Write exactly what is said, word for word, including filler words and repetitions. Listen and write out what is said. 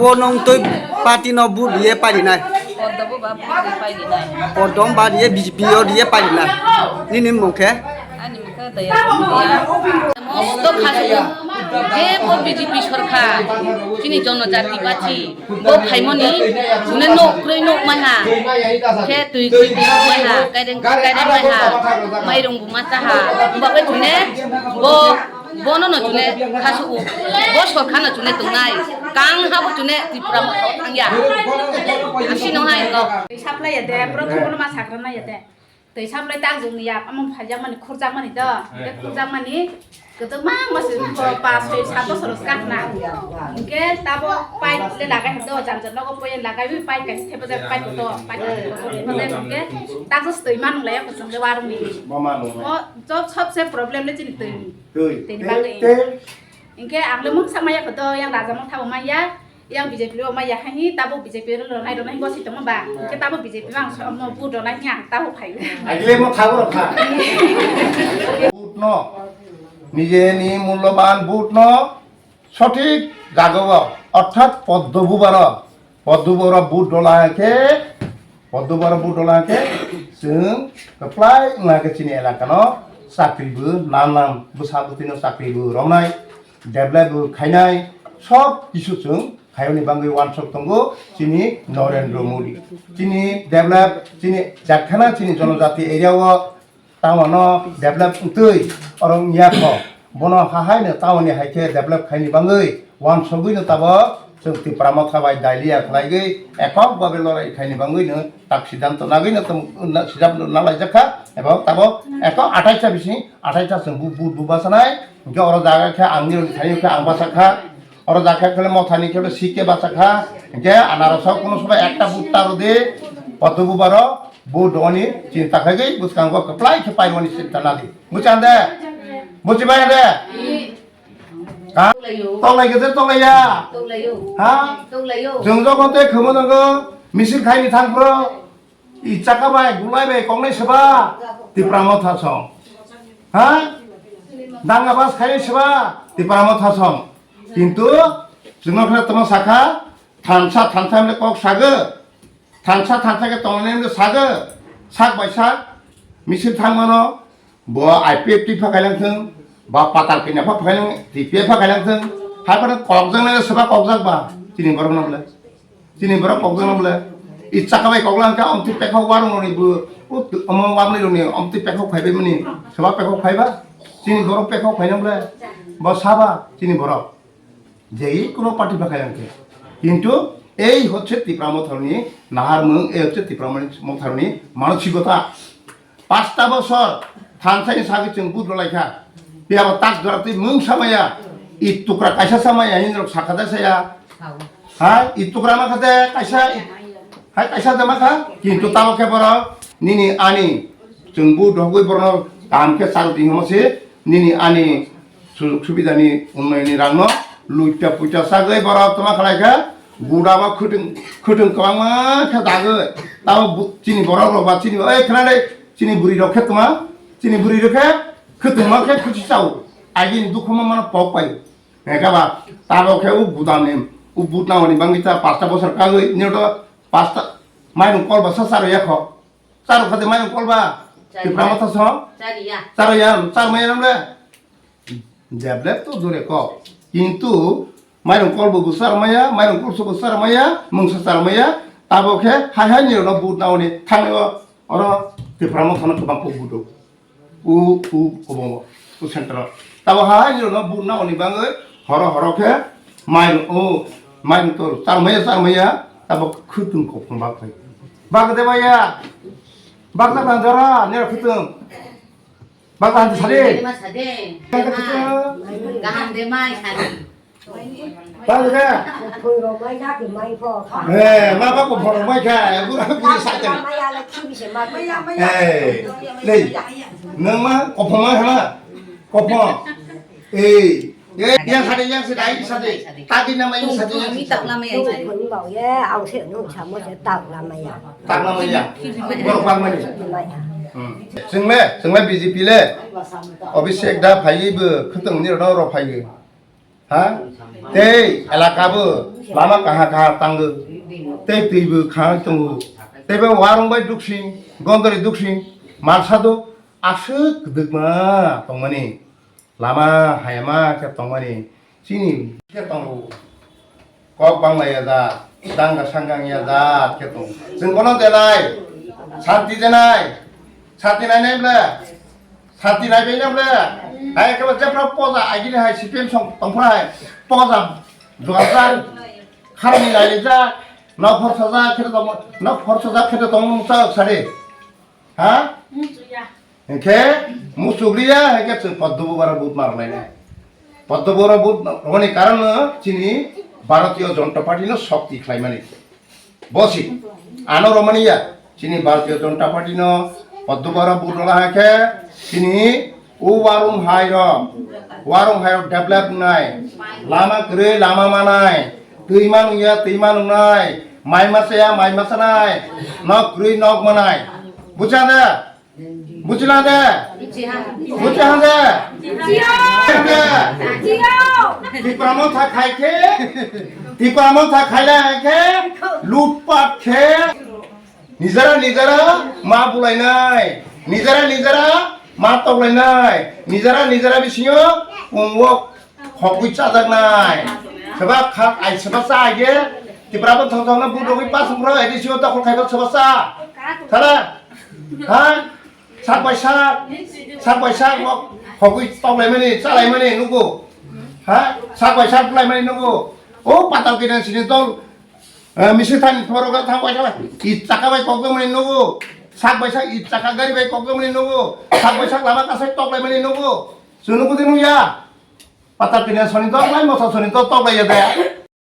Bo nung tui party no vote ri ye pai ri nai? Podom ba ri ye B J P yo ri ye pai ri nai? Nini mung khe? Ani mung khe Daya Bhutia. Mosto kha se je bo B J P sorkar, chini jonojati bachi, bo phaimo ni, chune nouh kroi nouh mai ha, khe tui kroi tui mai ha, kaireng kaireng mai ha, mairung bu ma chá ha, himba khe chune bo, bono no chune kha se ou, bo sorkar no chune tongnai, kang ha bo chune Tipra Motha wo thanng ya. Asi no hai ko. Tui supply ya de, bro, thungmo no ma sakra nai ya de. Tui supply tak jung ni yak, amo phaijakmani, khurjakmani do. Hingkhe khurjakmani, kwtwma masi ko pa soi sat bosor skang na. Hingkhe tabo pipe le lagai hado, jang jang nogo poi lagai wi pipe kaisa thepa jai pipe kotor, pipe kotor thepa jai hingkhe tak jang tui manung lai ya ko chwng le warung ni. O job sobse problem le chini tui ni. Tui ni bagwi. Hingkhe ang le mungsa maya kotor, yang raja motha bo maya. Yang B J P rao mai ya hai hi, tabuk B J P rao nai rao nai bo si tongma ba. Hingkhe tabuk B J P ang so mo vote rao nai hi ang tabuk phai. Agle mo thago rao kha. Vote no, nije ni mulloban vote no sothik jaga o, orthat poddo bubaro, poddo bubaro vote dola khe, poddo bubaro vote dola khe, chwng kwplai wngna khe chini elaka no chakri bo nangnang, bwsa bwtwi no chakri bo romnai, develop bo khainai, sob kisu chwng khaiyoni bagwi uansuk tongo chini Narendra Modi. Chini develop, chini jakkhana chini jonojati area o tamo no develop wngtwi oro wngya kho. Bono hahai no tamo ni hai khe develop khaini bagwi uansugwi no tabo chwng Tipra Motha bai dailiya khlaigwi ekok babe lorai khaini bagwi no tak siddhanto nagwi no tong, na, siddhanto nalaijak kha. Ebo tabo ekok athais ta bising athais ta chwng bu, bu, bu basanai. Hingkhe oro jaga khe ang nirok ni thani khe ang basa kha. Oro jaga khe le Motha ni khe le C K basa kha. Hingkhe anaro so kuno soba ekta vote ta rw di. Poddo bubaro vote rw ni chinta khaigwi bwskango kwplai khe paimani chinta nadi. Buchande? Buchibai de? Ha? Toklai khe je toklai ya? Ha? Chwng jokhon tei khwmo nanggo misil khaini thang phro. I chaka bai, gulai bai, koknai seba, Tipra Motha song. Ha? Danga bas khainai seba, Tipra Motha song. Kintu, chwngno khna tongma sakha, thansa, thansa hwnle kok sago, thansa, thansa khe tongnai hwnle sago, sak bai sak, misil thangmano, Bo I P F T pha khailang thung, ba patal kanya pha khailang, T P F pha khailang thung, hai phano kokjak nai seba kokjak ba, chini borok no ble. Chini borok kokjak no ble. I chaka bai koklang kha, omtwi pekhok warung roni bo, omo wamli roni, omtwi pekhok phai bai mani, seba pekhok phai ba, chini borok pekhok phai no ble. Bo saba, chini borok. Jei kuno party pha khailang khe. Kintu ei hocche Tipra Motha ni naharmung, ei hocche Tipra Motha ni manosikota. Pasta bosor thansa ni sagwi chwng vote rwlai kha. Phiya bo tak jora twi mung samaya, i tukra kaisa samaya, hinrok sakha de saya. Ha, i tukra ma kha de kaisa, i, hai kaisa de ma kha. Kintu tamo khe borok nini ani chwng vote rwgwi borokno kaham khe charo di hwnma se nini ani sujug subida ni unnoyon ni rang no luita puita sagwi borok tma khlai kha, guda bo khwtwng, khwtwng kwbangma khe dagwi. Tamo bu-, chini borok rok ba chini, oi khna le, chini bwrwi rok khe tma, chini bwrwi rok khe khwtwngma khe khuchi chao, agini dukhu ma mano pok pai. Hingkhe ba tabo khe u guda ni, u vote nangmani bagwi ta pasta bosor kagwi, nini to pasta mairung kol bwsa charo ya kho. Charo kha de mairung kol ba? Charo ya. Tipra Motha song? Charo ya. Charo ya, charo maya nang le? Jeble to dure kok. Kintu mairung kol bo bwsar maya, mairung kol so bwsar maya, mungsa char maya, tabo khe hai hai ni rok no vote naoni thangwi o, oro Tipra Motha no kwbang kok vote o. U, u, kobongo, u center o. Tabo hai ni rok no vote naoni bagwi horo horo khe mairung, o, mairung to char maya, char maya, tabo khwtwng kophang bak phai. Bak de maya, bak na jora, nero khwtwng. Bak kaham sadi. Kaham de mai sadi. Kaham de mai sadi. Bak de. Phung rok mai jak mai pho kha. Eh, ma ba kophang rok mai kha, bura buri sa tong. Mai ala khibi se ma. Eh, lei. Nang ma kophang ma kha ma? Kophang. Eh. Eh, yang sadi, yang sadi, yang sadi. Tadi nama yang sadi, yang sadi. Phung ni bau ye, ang se nung samo se tak lama ya. Tak lama ya. Borok bangmani. Maya. Hmm. Chwngle, chwngle B J P le. Abhishek da phaiwi bo khwtwng ni rok no rok phaiwi. Ha? Tei elaka bo lama kaha kaha tango. Tei tui bo khang tongo. Tei bo warung bai duksing, gondori duksing, malsa do aswk kdwkma tongmani. Lama hayama khe tongmani. Chini khe tongo. Kok banglai ya jat, dangga sanggang ya jat khe tong. Chwng bono denai, santi denai, santi nainai ble, santi naibai na ble. Hai khe bo jephra poja agini hai C P M song tongphra hai poja juajar, kharni nailaijak, nok horsajak khe tong, nok horsajak khe tong mungsa sari. Ha? Hingkhe muchukliya, hingkhe chwng Poddo Bubaro vote ma rwlainai. Poddo Bubaro vote rwmani karon no chini Bharatiya Janata Party no shokti khlaimani. Bosi, ano rwmani ya, chini Bharatiya Janata Party no Poddo Bubaro vote rwla hingkhe chini o warung hai rok, warung hai rok develop wngnai, lama kwrwi lama manai, twi ma nungya twi ma nungnai, mai ma chaya mai ma chanai, nok kwrwi nok manai. Bucha de? Buchila de? Buchiha de? Buchiha de? Tipra Motha khai khe, Tipra Motha khaila hai khe, lutpat khe, nijera nijera ma bulainai, nijera nijera ma toklainai, nijera nijera bisingo pungwo khokwi chajaknai. Seba kha ai seba cha ai ye, Tipra bo thong thong no budogwi pasung rw A D C o dokhol khai bo seba cha. Thala? Ha? Sak bai sak, sak bai sak bo khogwi toklaimani, chalaimani nugo. Ha? Sak bai sak bulaimani nugo. O patal kini sini tol, eh, misi thani thoro ga thang bai sak, i chaka bai kokjakmani nugo. Sak bai sak i chaka gari bai kokjakmani nugo. Sak bai sak lama kasai toklaimani nugo. Chwng nugo de nungya. Patal kini soni tol bai moso soni tol toklai ya de.